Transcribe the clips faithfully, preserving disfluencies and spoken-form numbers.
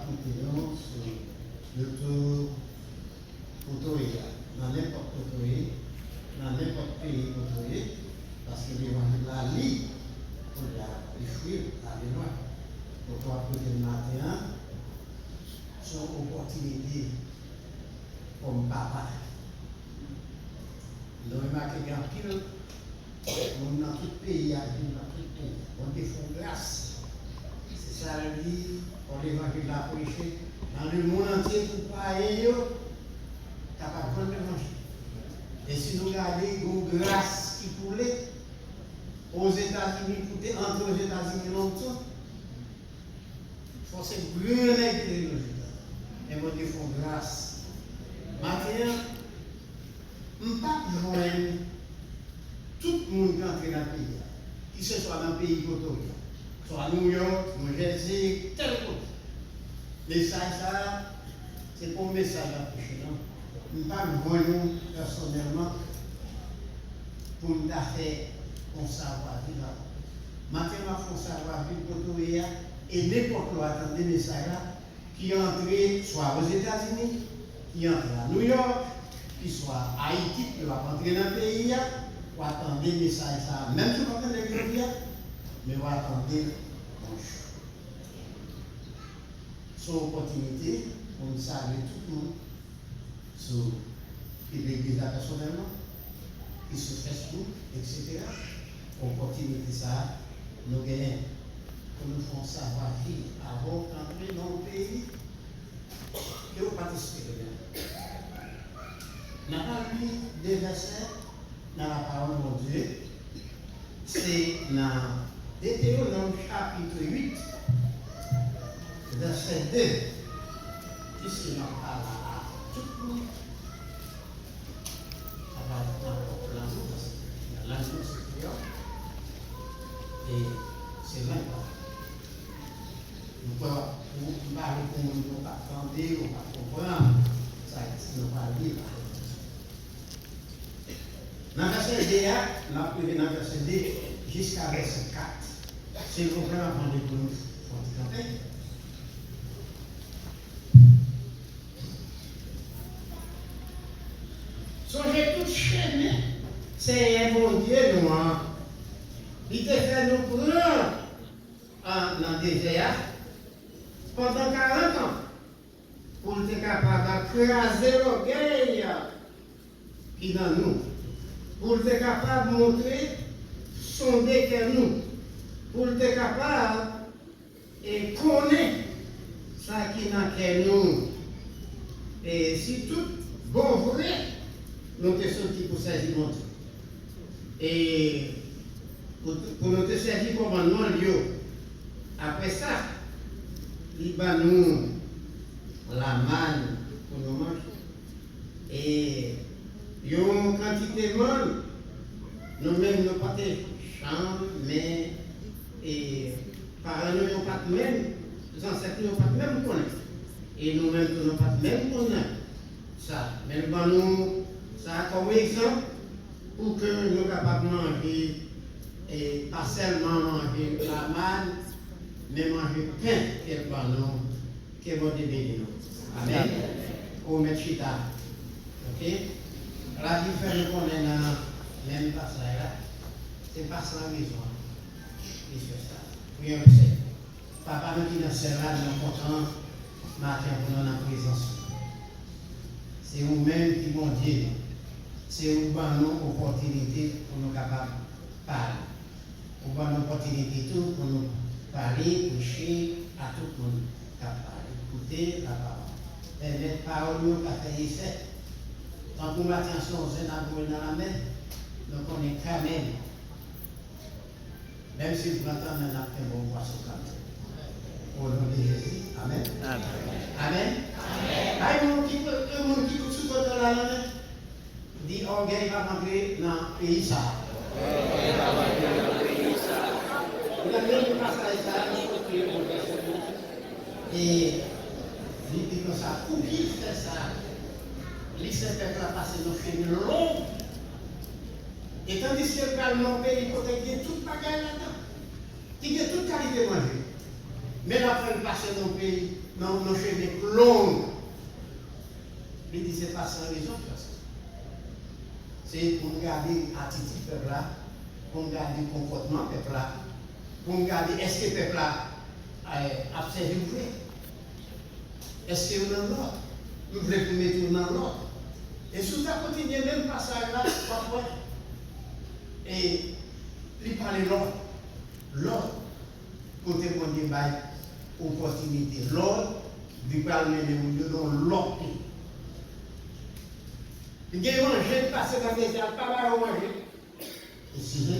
Kite nou sou YouTube kote w ye a, nan nenpòt kote w ye, nan nenpòt peyi kote w ye, paske levanjil la li, kounye a, li fri, l ale lwen. Kote w ap koute l maten an, se yon opòtinite kòm papa. Nou remake gen anpil moun nan tout peyi a, vin nan tout peyi a. Bondye fè w gras. Se sa l di, fò levanjil la preche dans le monde entier pou payen yo kapab jwenn levanjil. E si nou gade, gen yon gras ki koule Ozetazini pou te antre Ozetazini lontan. Fò se gran nèg ki te nan Juda. Men Bondye fè w gras. Maten an, m p ap jwenn tout moun ki antre nan peyi a, kiseswa nan peyi kote w ye a, swa New York, New Jersey, tèl kote. Mesaj sa a, se pa yon mesaj m ap preche, non. M pa jwenn ou pèsonèlman pou m ta fè yon savwaviv avè w. Maten an, m ap fè yon savwaviv kote w ye a, e nenpòt lè w a tande mesaj la, ki antre swa Ozetazini, ki antre a New York, ki swa Ayiti, ki w ap antre nan peyi a, w a tande mesaj sa a, menm si w pa tande l jodi a, men w a tande l yon jou. Se yon opòtinite pou m salye tout moun sou, ki legliz la pèsonèlman, ki sou Facebook, etsetera. Opòtinite sa a, nou genyen pou nou fè yon savwaviv avè w k antre nan yon peyi ke w pa t espere menm. N ap al li de vèsè nan lapawòl Bondye. Se nan Detewonòm chapit uit, vèsè de, ki se nan pala a tout moun. Sa va nan pwòp lang nou, paske nan lang nou se kreyòl. E se lang pa nou. Nou kwè, ou, m pa vle pou moun yo pa tande, yo pa konprann sa ki nou pral li la. Nan vèsè de a, n ap rive nan vèsè de jiska vèsè kat. Silvouplè, m ap mande pou nou fè yon ti kanpe. Sonje tout chemen Senyè Bondye nou an, li te fè nou pran an, nan dezè a pandan karant an, pou l te kapab kraze lògèy ki nan nou, pou l te kapab montre, sonde kè nou, pou l te kapab e konnen sa ki nan kè nou. E si tout bon vre, nou te soti pou sèvi Bondye. E pou, pou nou te sèvi kòm annwal yo. Apre sa, li ban nou lamàn pou nou manje. E yon kantite mann, nou menm nou pa te janm, men, e, paran nou yo pa t menm, zansèt nou yo pa t menm konnen. E nou menm tou nou pa t menm konnen sa. Men l ban nou sa kòm egzanp pou ke nou kapab manje, e pa sèlman manje lamàn, men manje pen ke l ban nou. Ke Bondye beni nou. Amèn. Ou mèt chita. Oke? Labib fè nou konnen nan menm pasaj la, se pa san rezon li fè sa. Priyè nou, Senyè. Papa nou ki nan syèl la, nou kontan maten pou nou nan prezans ou. Se ou menm ki Bondye nou. Se ou ban nou opòtinite pou nou kapab pale. Ou ban nou opòtinite tou pou nou pale, preche a tout moun k ap pale, koute lapawòl. Pèmèt pawòl yo ka fè efè. Tankou maten an se yon zen n ap voye nan lanmè, nou konnen kanmenm, menm si l pran tan, men n ap kenbe yon pwason kanmenm. O non de Jezi, amèn. Amèn. Amèn. Bay moun ki, yon moun ki sou kote w la lanmen. Di, ògèy p ap antre nan peyi sa a. Ou gade menm pasaj sa a, nou kote yo konn fè sa. E li di konsa, pouki l fè sa? Li fè pèp la pase nan chemen long. E tandiske l pral nan yon peyi kote gen tout bagay ladan, ki gen tout kalite manje. Men l ap fè l pase nan yon peyi nan yon chemen k long. Li di se pa san rezon k fè sa. Se pou n gade atitid pèp la, pou n gade konpòtman pèp la, pou n gade èske pèp la, eh, ap sèvi m vre. Èske yo nan lòd? M vle pou mete yo nan lòd. E si w ta kontinye menm pasaj la, w ap wè. E li pale lòd. Lòd. Kote Bondye bay opòtinite, lòd, li pral mennen moun yo nan yon lòt peyi. Li gen manje, li pase nan dezè, li pa ba yo manje. Li size.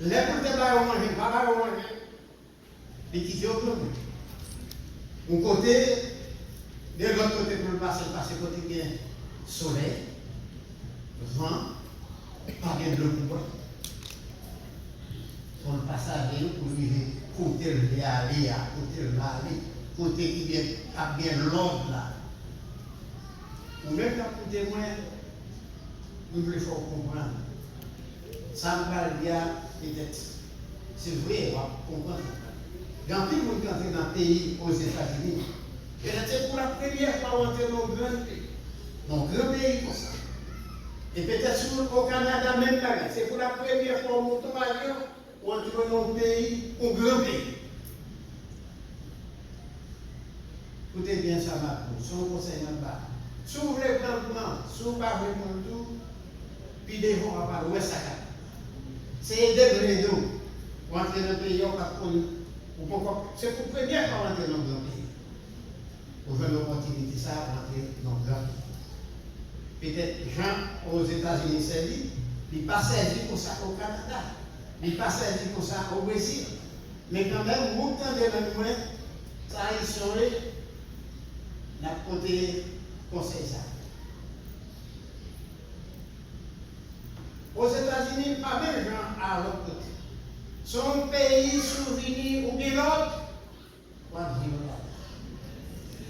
Lè pou l te ba yo manje, li pa ba yo manje. Li kite yo granmoun. Yon kote, de lòt kote pou l pase, l pase kote gen solèy, van, pa gen dlo pou bwè. Pou l pase avè yo, pou l rive kote l vle ale a, kote l va ale, kote ki gen, ap gen lòd la. Ou menm k ap koute mwen, m vle fè w konprann. Sa m pral di a, petèt, se vre, w ap konprann sa m pral di. Gen anpil moun ki antre nan peyi Ozetazini. Petèt se pou la premyè fwa w antre nan yon gran peyi. Nan yon gran peyi konsa. E petèt si w o Kanada, menm bagay. Se pou la premyè fwa w monte yon avyon, ou antre nan yon peyi, yon gran peyi. Koute byen sa m ap di w, se yon konsèy m ap ba w. Si w vle pran l, pran l. Si w pa vle pran l tou, pi devan w ap al wè sa k ap. Se ede m ede w. Ou antre nan peyi a, ou pa t konn, ou poko, se pou premyè fwa w antre nan yon gran peyi. Ou jwenn opòtinite sa a pou antre nan gran peyi. Petèt jan Ozetazini sèvi, li pa sèvi konsa o Kanada, li pa sèvi konsa o Brezil. Men kanmenm, ou tande nan mwen, sa Ayisyen yo ye, n ap pote konsèy sa. Ozetazini pa menm jan a lòt kote. Se yon peyi, si w vini, ou gen lòd, w ap viv ladan.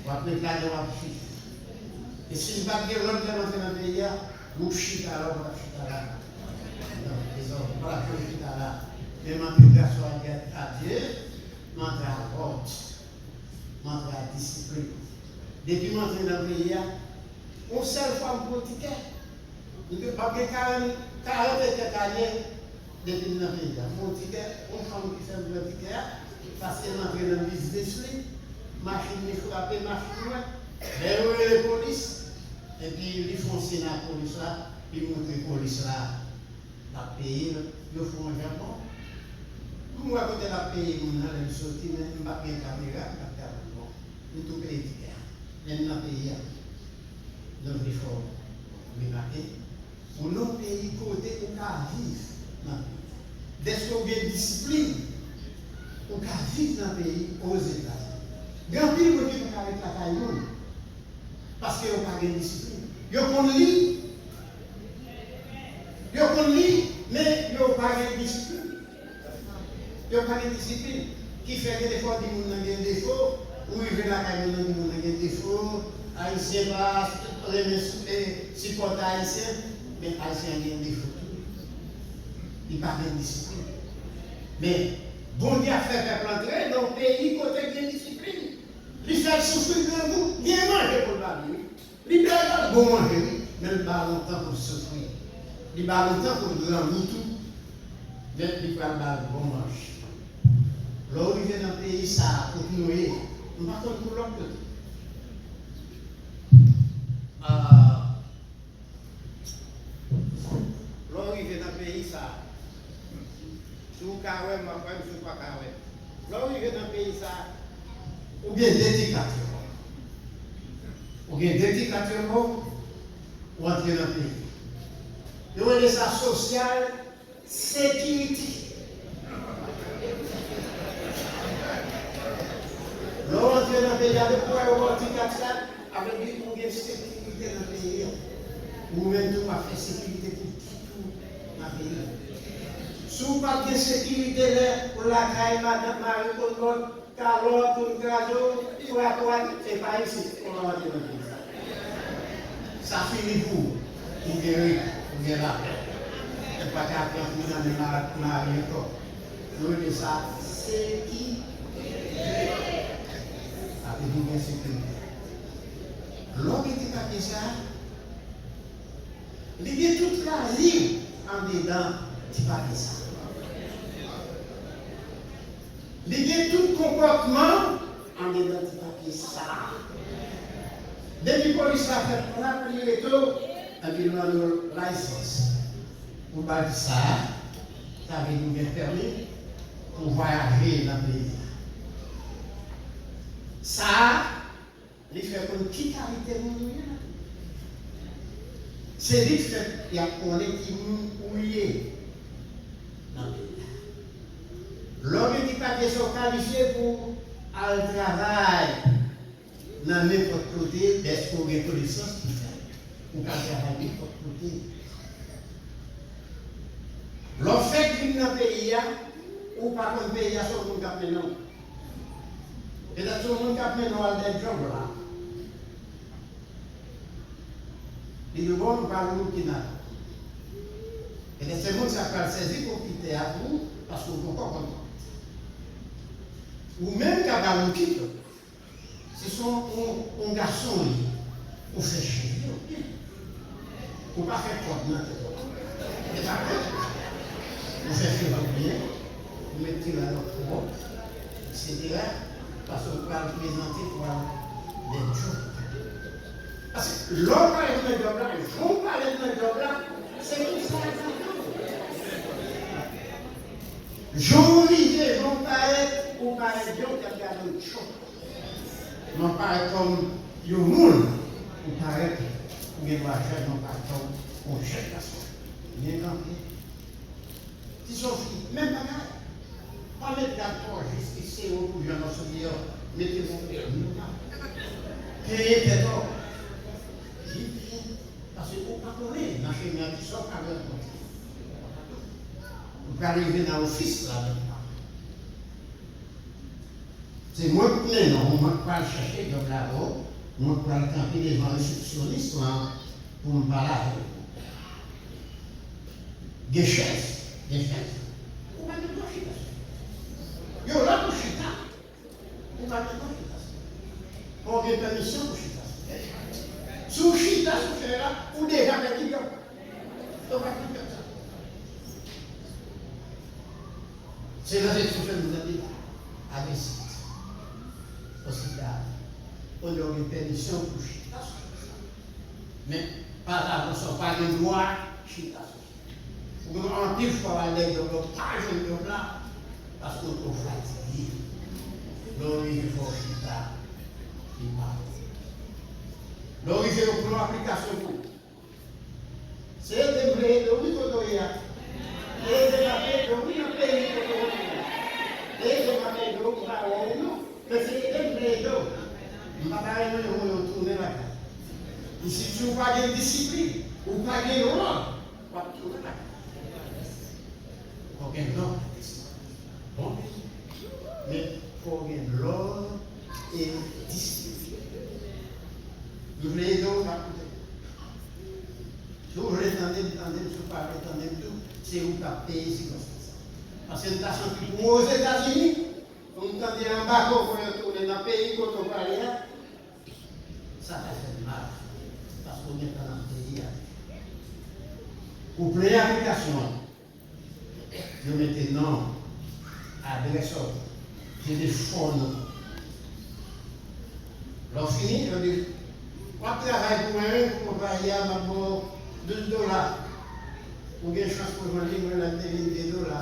W ap ret ladan, w ap viv. E si m pa t gen lòd lè m antre nan peyi a, gwoup chita la, ou pa t ap chita la. Non, dezòm, ou pa t ap janm chita la. Men m antre gras a Dye, m antre a lòd, m antre a disiplin. Depi m antre nan peyi a, yon sèl fwa m pran tikè. M te, m ap gen karant, karant e kèk ane depi m nan peyi a. M pran tikè, yon fanm ki fè m pran tikè a, paske m antre nan biznis li, machin li frape machin mwen. Lè yo rele polis, epi li fè yon siy a polis la, li montre polis la l ap peye l, yo fè yon jan bon. M wè kote l ap peye moun nan lè m soti, men m pa t gen kamera, m pa t ka wè l bon. M tou peye tikè a. Men m nan peyi a. Donk, li fò remake, ou nan yon peyi kote ou ka viv nan peyi a. Dèske ou gen disiplin, ou ka viv nan peyi Ozetazini. Gen anpil moun ki pa ka ret lakay moun paske yo pa gen disiplin. Yo konn li, yo konn li, men yo pa gen disiplin. Yo pa gen disiplin. Ki fè ke defwa w di moun nan gen defo, ou rive lakay moun nan di moun nan gen defo, Ayisyen pa renmen sipòte Ayisyen, men Ayisyen an gen defo tou. Li pa gen disiplin. Men Bondye ap fè pèp la antre nan yon peyi kote gen disiplin. Li fè l soufri grangou, gen manje pou l ba li, wi. Li pral ba l bon manje, wi, men l ba l yon tan pou l soufri. Li ba l yon tan pou l grangou tou, men li pral ba l bon manje. Lè w rive nan peyi sa a, kote nou ye, m pa konn pou lòt kote. Ah, lè w rive nan peyi sa a, si w ka wè m, w ap wè m, si w pa ka wè m. Lè w rive nan peyi sa a, ou gen de ti kat yo ba w. Ou gen de ti kat yo ba w, ou antre nan peyi. Yo rele sa social security. Lè w antre nan peyi a, depi w wè yo ba w ti kat sa, sa vle di ou gen sekirite nan peyi a. Ou menm tou, w ap fè sekirite pou tèt ou nan peyi a. Si w pa t gen sekirite lè ou lakay, madanm, mari konn ba w kalòt, konn kraze w, twatwat, se pa isit ou antre nan peyi sa. Sa fini pou ou. Ou geri, ou gen lapè. Ou pa ka pran kou nan men ma-, mari ankò. Yo rele sa Sekirite. Ape nou gen sekirite. Lè w gen ti papye sa a, li gen tout lavi andedan ti papye sa a. Li gen tout konpòtman andedan ti papye sa a. Depi polis la fè plak, li rete w, epi l ban nou laysans. Pou baz sa a, sa vle di w gen pèmi pou vwayaje nan peyi a. Sa a, li fè konn ki kalite moun ou ye nan peyi a. Se li k fè y ap konnen ki moun ou ye nan peyi a. Lè w gen ti papye sa, w kalifye pou al travay nan nenpòt kote, dèske w gen konesans ki fè ou ka travay nenpòt kote. Lè w fèk vin nan peyi a, ou pa konn peyi a, se yon moun k ap mennen w. Petèt se yon moun k ap mennen w al dèyè djòb la. Li di, bon, nou pral moun ki nan. Petèt se moun sa pral sèzi konpitè a pou ou, paske ou poko konn konpitè. Ou menm ka ba moun ki djòb la. Si se yon, yon, yon gason li, ou fè cheve w byen. Ou pa fè kòd nan tèt ou. E pa kòd. Ou fè cheve w byen, ou met ti rad pwòp, etsetera. Paske ou pral prezante pou al dèyè djòb. Paske lè w parèt nan djòb la, jan w parèt nan djòb la, se konsa l ap gade w. Jan w rive, jan w parèt, ou parèt byen, ou t ap gade w tchòk. Mwen parèt kòm yon moun, ou parèt, ou gen dwa jèn, mwen parèt kòm yon jèn gason. Byen kanpe. Ti Sofi, menm bagay. Pa met rad twò jis ki sere w pou jèn gason deyò. Mete yon pè mouda. Penyen tèt ou. Viv byen. Paske ou pa konnen nan chemen an kisa w ka rankontre. Ou ka rive nan ofis la menm pa. Se mwen k mennen w, mwen k pral chèche djòb la ba w, mwen k pral kanpe devan resepsyonis lan pou m pale avè w. Gen chèz, gen chèz. Ou pa gen dwa chita sou chèz. Yo la pou chita. Ou pa gen dwa chita sou chèz. Fò w gen pèmisyon pou chita sou chèz. Si w chita sou chèz la, ou deja pèdi djòb la. Ou pa gen djòb sa. Se nan seksyon fè nou tande la. Avesit. Osita. Kounye a w gen pèmisyon pou chita sou chèz la. Men, pa ta konsa, w pa gen dwa chita sou chèz la. Ou gen anpil fwa w al dèyè djòb la, w pa jwenn djòb la, paske w twò fatige. Lè w rive fò w chita, li pa bon. Lè w rive yo pran aplikasyon pou ou. Se ede m vle ede w wi kote w ye a. E ede m ap ede w wi nan peyi kote w ye a. E ede m ap ede w m pa wè w non. Men se ede m vle ede w. M pa ta renmen voye w tounen lakay. Isit si w pa gen disiplin, ou pa gen lòd, w ap tounen lakay. Fò w gen lòd nan peyi. Bon peyi. Men fò w gen lòd e disiplin. M vle ede w, w ap koute. Si w vle tande m, tande m, si w pa vle tande m tou, se ou k ap peye sikonstans sa. Paske m ta santi pou m Ozetazini, pou m tande anbako pou yo tounen nan peyi kote w prale a, sa ta fè m mal. Paske w gentan nan peyi a. Ou plen aplikasyon an. Yo mete non, adrès ou, se de fo non. Lè w fini, yo di, w ap travay pou mwen wi, pou konpayi a, m ap ba w douz dola. Ou gen chans pou jwenn li, mwen la te vin de dola.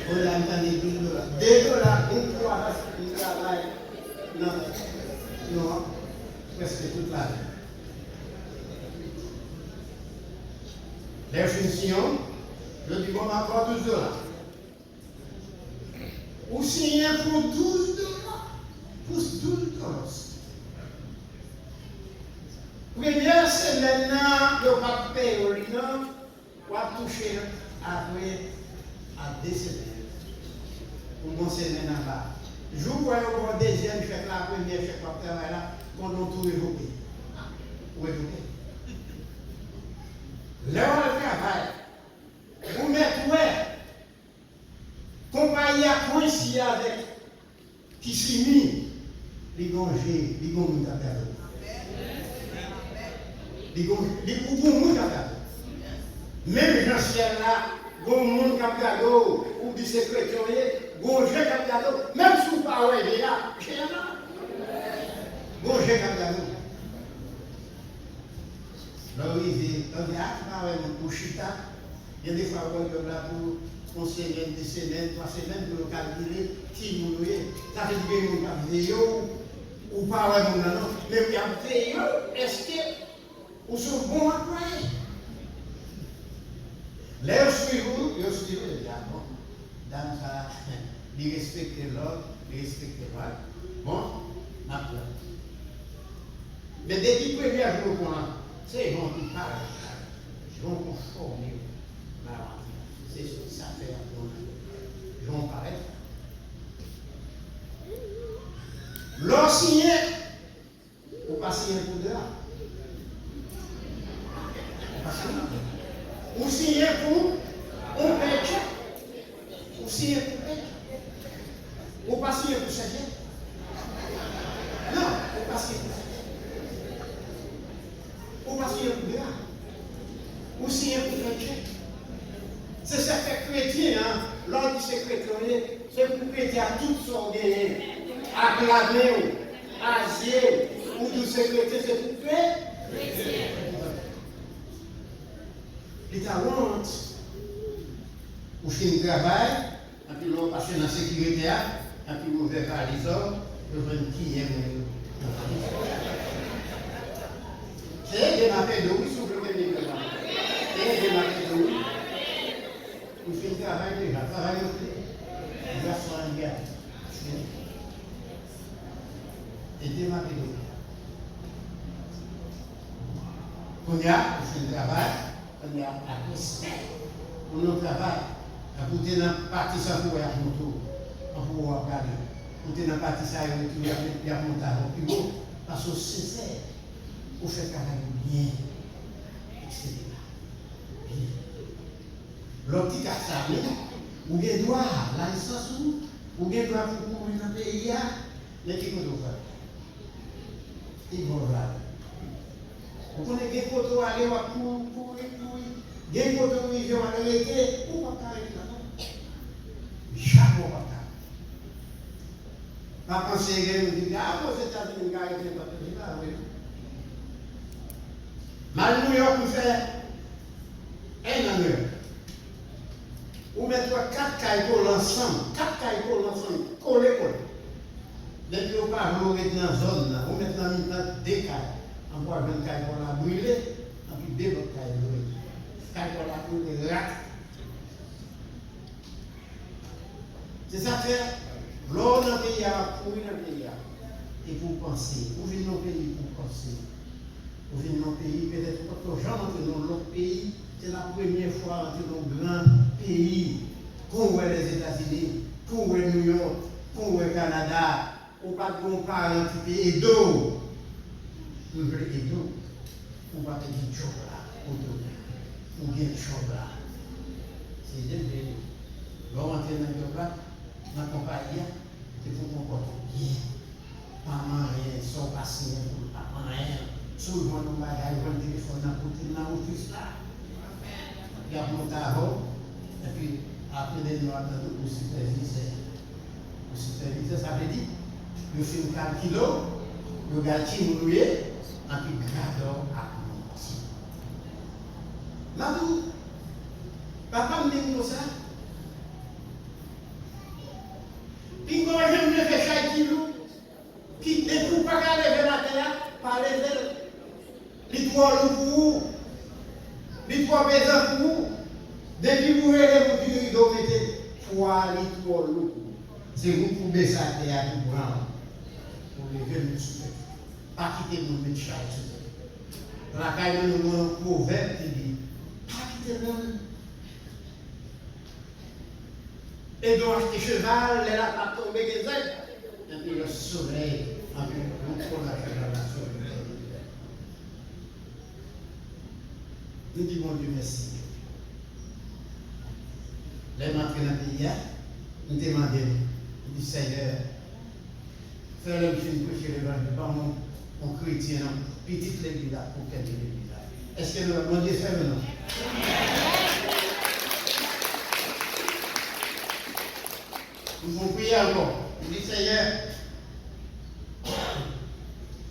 Kounye a m tande douz dola. De dola, yon twa, m travay nan, non, prèske tout lavi. Lè yo fin siyen w, yo di, bon, m ap ba w douz dola. Ou siyen pou douz dola. Pou douz dola. Premyè semèn nan, yo p ap peye w li non. W ap touche l apre a de semèn. Ou gon semèn anba. Jou w wè yo ba w dezyèm chèk la, premyè chèk w ap travay la, pandan w tou revoke. Ou revoke. Lè w al travay, ou mèt wè konpayi Mesye avèk Kisimi, li gon je, li gon moun k ap gade w. Li gon, li, ou gon moun k ap gade w. Menm jan syèl la, gon moun k ap gade w, ou di se kretyen w ye, gon je k ap gade w. Menm si w pa wè je a, je a la. Gon je k ap gade w. Lè w rive, lè w di, a, m pa wè moun, ou chita. Gen de fwa, w wè djòb la pou yon semèn, de semèn, twa semèn pou yo kalkile ki moun ou ye. Sa vle di gen moun k ap veye w, ou pa wè moun nan non, men y ap veye w, èske ou se yon bon anplwaye? Lè yo swiv ou, yo swiv ou, yo di, a bon, dam sa, li respekte lòd, li respekte lwa. Bon, n ap pran. Men depi premye jou yo pran an, se jan w parèt la, jan w konfòme w nan lavanti la. Se sa k fè y ap pran w nan jòb la. Jan w parèt la. Lè w siyen, ou pa siyen pou de a. Ou pa siyen. Ou siyen pou yon pèk. Ou siyen pou pèk. Ou pa siyen pou sèvyèt. Non, ou pa siyen pou sèvyèt. Ou pa siyen pou dra. Ou siyen pou fè tchèk. Se sa k fè kretyen an, lè w di se kretyen w ye, se pou kretyen ak tout sa w genyen, ak lame w, ak zye w, ou di w se kretyen, se pou kre-, kretyen. Li ta wont. Ou fin travay, epi lè w pase nan sekirite a, epi w ouvè valiz ou, yo jwenn kiyè mwen yo nan valiz. Se ede m ap ede w, wi, si w vle kenbe kè w. Se ede m ap ede w, wi. Ou fin travay deja, travay yo fini. Gason an li a. Ede m ap ede w. Kounye a, ou fin travay, kounye a, ak respè pou nou travay. Anpi w te nan pati sa pou wè y ap monte w, anpi w ap gade. Ou te nan pati sa yo, epi y ap, y ap monte avè w pi wo, paske w sensè, ou fè travay ou byen, etsetera. Byen. Lòt ti kat sa menm, ou gen dwa, layisans ou, ou gen dwa pou kouri nan peyi a, men ki kote w pral? Ki bò w pral? Ou konnen gen kote w ale, w ap kouri, kouri, kouri. Gen kote w rive, w al rete, ou p ap ka rete la non. Jamè w p ap ka. Pa panse gen moun ki di, a, Ozetazini, m ka rete nenpòt kote, se pa vre. M al Nouyòk, m fè en an Nouyòk. Ou mèt wè kat kay kole ansanm, kat kay kole ansanm, kole, kole. Depi yo pa vle w ret nan zòn nan, ou mèt nan mitan de kay. Anpi w ap jwenn kay pa w la brile, anpi de lòt kay yo rete. Kay pa w la brile rak. Se sa k fè, lè w nan peyi a, w ap kouri nan peyi a. E pou w panse, ou vin nan yon peyi pou w panse. Ou vin nan yon peyi, petèt ou poko janm antre nan yon lòt peyi, se la premyè fwa w antre nan yon gran peyi. Kon w wè Lèzetazini, kon w wè Nouyòk, kon w wè Kanada, ou pa t gen yon paran ki te ede w. M vle ede w pou w pa pèdi djòb la, kote w ye. Ou gen djòb la. Se ede m vle ede w. Lè w antre nan djòb la, nan konpayi a, se pou w konpòte w byen. Pa manyen, sa w pa siyen pou l pa manyen. Si w jwenn yon bagay, jwenn telefòn nan kote l nan ofis la. Y ap monte avè w, epi apre dènye w ap tande ou sipèvizè. Ou sipèvizè, sa vle di, yo fin kalkile w, yo gade ki moun ou ye, anpi grade w ap monte. M ap di w, papa m di m konsa, pinga w janm leve chay ki lou, ki depi w pa ka leve maten an, pa leve l. Li twò lou pou ou. Li twò pezan pou ou. Depi pou rele moun vin rive w mete pwa li twò lou pou ou. Se ou koube sa atè a pou pran w. Ou leve l sou tèt. Pa kite moun met chay sou tèt. Lakay nou, nou gen yon pwovèb ki di, pa kite moun ede w achte cheval, lè laplak tonbe gen zèb. Epi lè solèy, anpi yon kolè cheval la sove. Nou di Bondye mèsi. Lè m antre nan peyi a, m te mande l, Li di, Senyè, fè lè m fin preche levanjil, ban m yon, yon kretyen, non, pitit legliz la, pou kenbe legliz la. Èske nou wè Bondye fè l ou non? M gon priye ankò. M di, Senyè,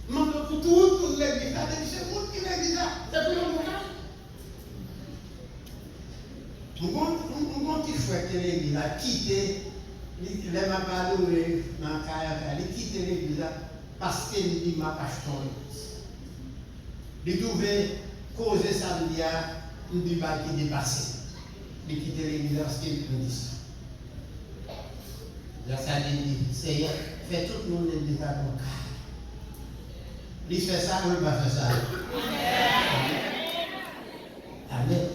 m mande w pou tout moun legliz la, depi se moun ki legliz la, se pou yo moun la. M gon, m, m gon ti frè ki te legliz la, kite, li, lè m ap adore nan kay an kay, li kite legliz la, paske m di m ap achte yon legliz. Li twouve koze sa m di a, m di ba l ki depase. Li kite legliz la paske m di sa. Gras a Dye, li di, Senyè, fè tout moun legliz la gon kay. Li fè sa, ou l pa fè sa? Amèn.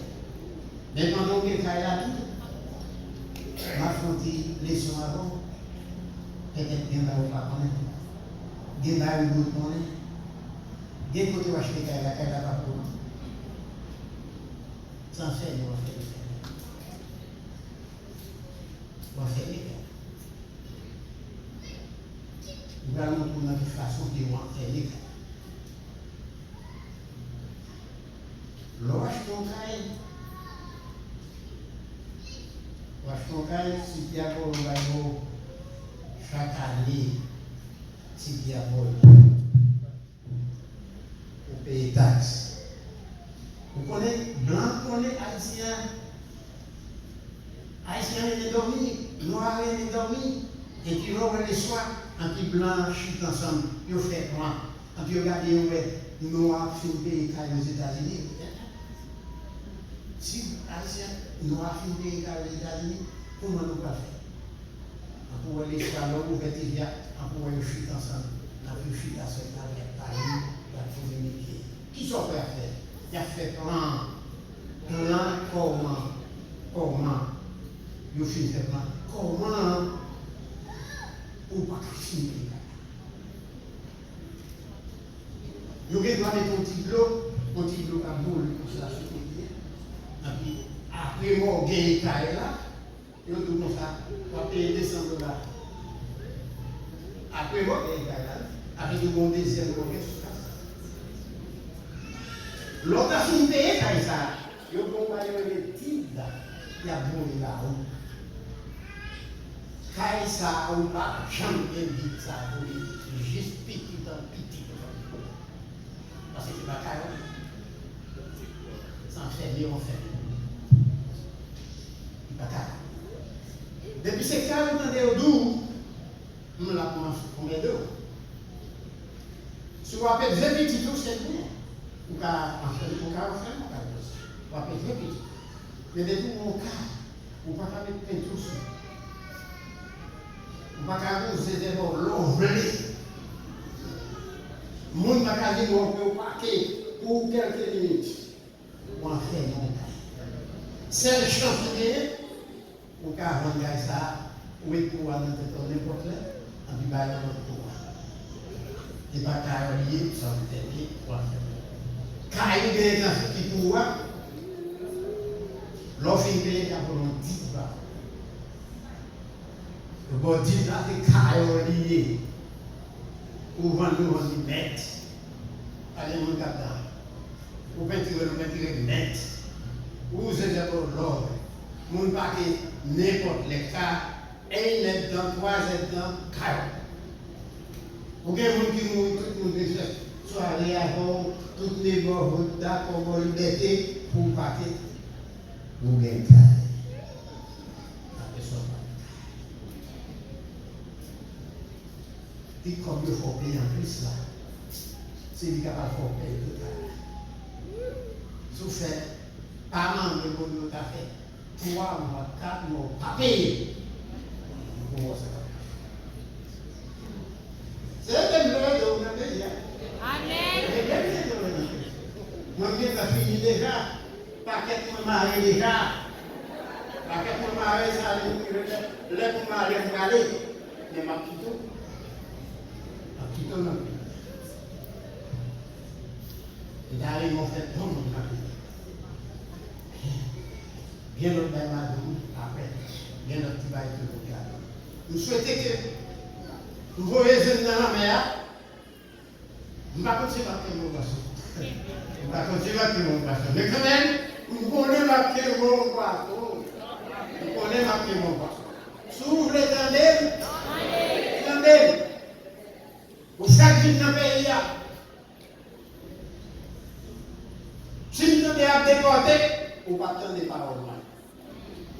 Men pandan w gen kay la tou, m ap fè yon ti leson avè w. Petèt gen bagay ou pa konnen. Gen bagay ou dwe konnen. Gen kote w achte kay la, kay la pa pou ou. San fè, w ap fè leson. W ap fè leson. Li pral montre w nan ki fason ke w ap fè leson. Lè w achte yon kay, w achte yon kay, si dyabòl bay ou chak ane, si dyabòl. Ou peye taks. Ou konnen, blan konnen Ayisyen an. Ayisyen an renmen dòmi, nwa renmen dòmi. Epi lè w wè leswa, anpi blan an chita ansanm, yo fè plan. Anpi yo gade, yo wè nwa ap fin peye kay Ozetazini. Si Ayisyen nwa ap fin peye kay Ozetazini, kòman nou pral fè? Anpi w wè leswa lè w ouvè T V a, anpi w wè yo chita ansanm, anpi yo chita sèl la, y ap pale, y ap kominike. Kisa w kwè y ap fè? Y ap fè plan. Plan kòman? Kòman? Yo fin fè plan. Kòman pou w pa ka fin peye kay la? Yo gen dwa mete yon ti dlo, yon ti dlo k ap boule konsa sou kote a. Anpi apre mògèy kay la, yo di w konsa, w ap peye de san dola. Apre mògèy kay la, apre yo gen yon dezyèm mògèy sou kay sa. Lè w ta fin peye kay sa, yo gen yon bagay yo rele did la, y ap voye ba ou. Kay sa a, ou p ap janm gen did sa a pou li, jis pitit an pitit. Paske se pa kay ou. Se anfèmen yo anfèmen. Li pa kay ou. Depi se kay ou tande yo di w, m la pou m anmède w. Si w ap elve pitit ou, se byen. Ou ka anfèmen, ou ka anfèmen, ou ka anfèmen. W ap elve pitit. Men depi w gen yon kay, ou pa ka met penti sou. Ou pa ka wouze zèbò lè w vle. Moun pa ka vin wè w pou yo pake pou kèlke minit. Ou anfèmen yon kay. Sèl chans ou genyen, ou ka vann kay sa a, ou met pou a nan tèt ou nenpòt lè, anpi bay yon lòt pou a. E pa kay ou li ye, sa ou te ye, ou anfèmen. Kay ou genyen nan figi pou a, lè w fin peye, y ap voye yon did ba ou. Yo ba w did la, se kay ou li ye. Ou vann li, ou vann li nèt. Pa gen moun k ap dan. Ou pentire l, ou pentire l nèt. Ou wouze zèbò lòv. Moun pake nenpòt lè, ka, en èdtan, twa zèdtan, kay ou. Ou gen moun ki mouri, tout moun vin fè sware avè w, tout neighborhood dakò ba w libète pou w pake. Ou gen kay. Apre sa, w pa gen kay. Ti kòb yo fè w peye anplis la, se li k ap al fè w peye total la. Si w fè pa mande moun yo ta fè twa mwa, kat mwa, ou pa peye. Ou wè sa k ap pase. Se ede m vle ede w nan peyi a. Amèn. Ede m ede w nan peyi a. Mwen m gentan fini deja. Pakèt mwen mare deja. Pakèt mwen mare, sa vle di lè, lè pou m ale, m prale. Men m ap kite w. M ap kite w nan peyi. M ta renmen w fè bon moun nan peyi. Gen lòt bay madanm ou apre. Gen lòt ti bay toujou ki atann. M swete ke m voye jwenn nan lanmè a. M pa konn si m ap kenbe yon pwason. M pa konn si m ap kenbe yon pwason. Men kanmenm, m konnen m ap kenbe yon pwason. M konnen m ap kenbe yon pwason. Si w vle tande m, tande m. Ou chak vin nan peyi a. Si m tande y ap depòte, ou p ap tande pawòl mwen.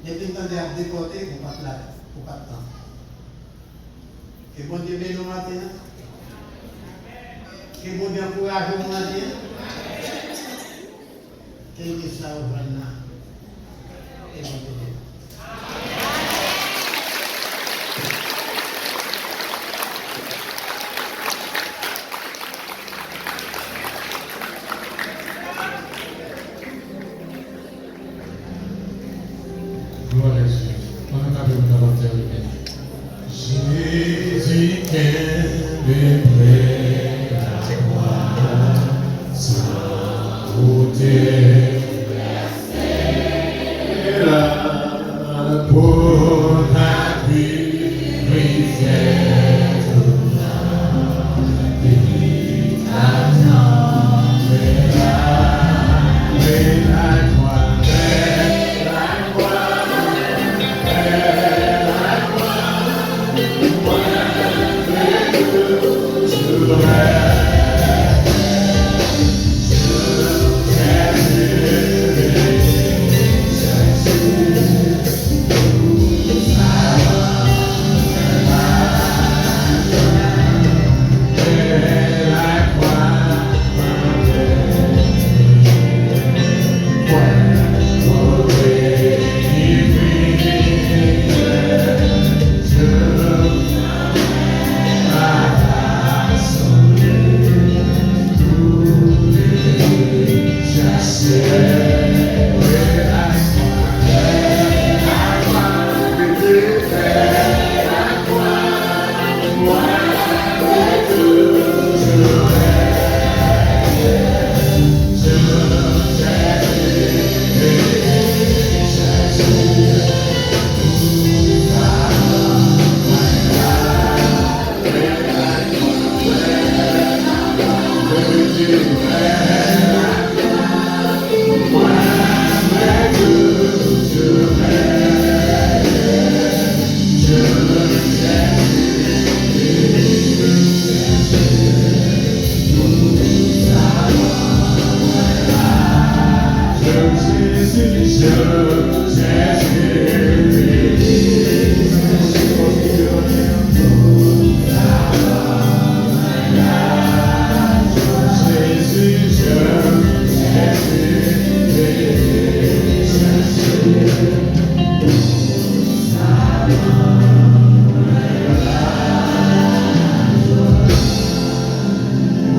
Depi m tande y ap depòte, ou p ap la, ou p ap tande. Ke Bondye beni w maten an. Ke Bondye ankouraje w maten an. Kenbe sa w jwenn nan. Ke Bondye beni w. Glwa a Dye. Ann nou kanpe pou n kapab tèmine. Jezi kenbe prè lakwa, san ou te vèse la pou sakrifye tou.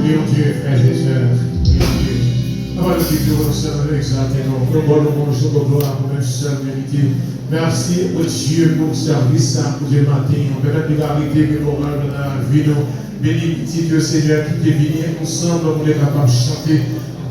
Prions Dieu, frères et sœurs. Prions Dieu. Papa, nou di ke nou sèl, nou egzalte non. Nou ba w louwanj, nou ba w glwa pou menm sèl merite. Mèsi, o Dye, pou sèvis sa, Bondye, maten an. Pèmèt nou kapab rete ke moral nan lavi nou. Beni pitit yo, Senyè, ki te vini ansanm pou nou kapab chante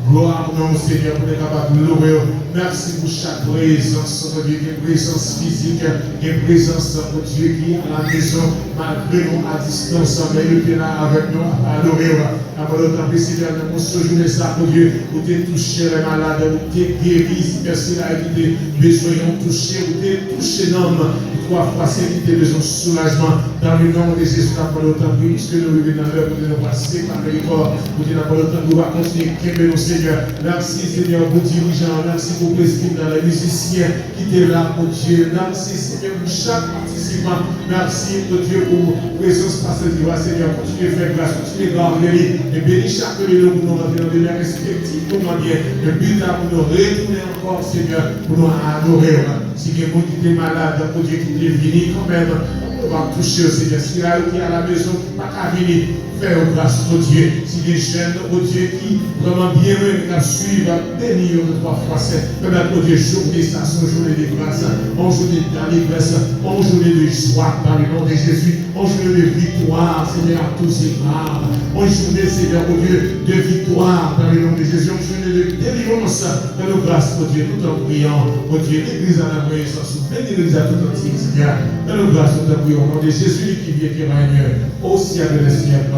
glwa pou non, Senyè, pou nou kapab lore w. Mèsi pou chak prezans, Bondye, gen prezans fizik, gen prezans, Bondye, ki a la mezon, malgre nou a distans, men yo te la avèk nou ap adore w. N ap mande w tanpri, Senyè, nan mouso jounen sa, Bondye, ou te touche lè malad, ou te geri, Senyè, sila yo ki te bezwen yon touche, ou te touche nanm ki twa fwa sen ki te bezwen soulajman. Nan le non de Jezi, n ap mande w tanpri, piske nou rive nan lè kote nou pral separe kò, Bondye, n ap mande w tanpri, w a kontinye kenbe nou, Senyè. Mèsi, Senyè, pou dirijan an, mèsi pou prezidan, lè mizisyen ki te la, Bondye. Mèsi, Senyè, pou chak patisipan. Mèsi, Bondye, pou prezans pastè Diva, Senyè. Kontinye fè gras, kontinye gade li. E beni chak youn de nou pou nou rantre nan demen respektif nou, Bondye. E pita pou nou retounen ankò, Senyè, pou nou adore w. Si gen moun ki te malad, Bondye, ki te vini kanmenm, w ap touche yo, Senyè. Sila yo ki a la mezon, ki pa ka vini, fè yo gras, Bondye. Si gen jèn, Bondye, ki vrèman byen renmen, k ap swiv, beni yo nan twa fwa sen. Pèmèt, Bondye, jounen sa se yon jounen de gras, yon jounen dalegrès, yon jounen de jwa, dans le nom de Jésus. On journée de victoire, Seigneur, à tous égards. On journée, Seigneur, mon Dieu, de victoire dans le nom de Jésus. On journée de délivrance dans nos grâces, mon Dieu. Nous t'en prions, mon Dieu, l'église à la renaissance, bénis l'église à tout entier, Seigneur. Dans nos grâces, nous t'en prions, au nom de Jésus qui vit et qui règne au siècle des siècles.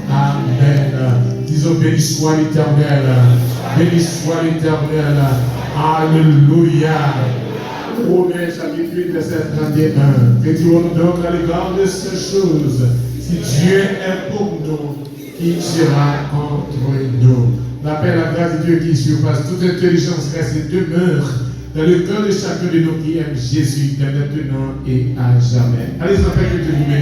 Amen. Disons, béni soit l'Éternel. Béni soit l'Éternel. Alléluia. Romains chapitre huit, verset trente et un. Que dirons-nous donc à l'égard de ces choses? Si Dieu est pour nous, qui sera contre nous? La paix, la grâce de Dieu qui surpasse toute intelligence reste et demeure dans le cœur de chacun de nous qui aime Jésus dès maintenant et à jamais. Allez en paix, que Dieu vous bénisse.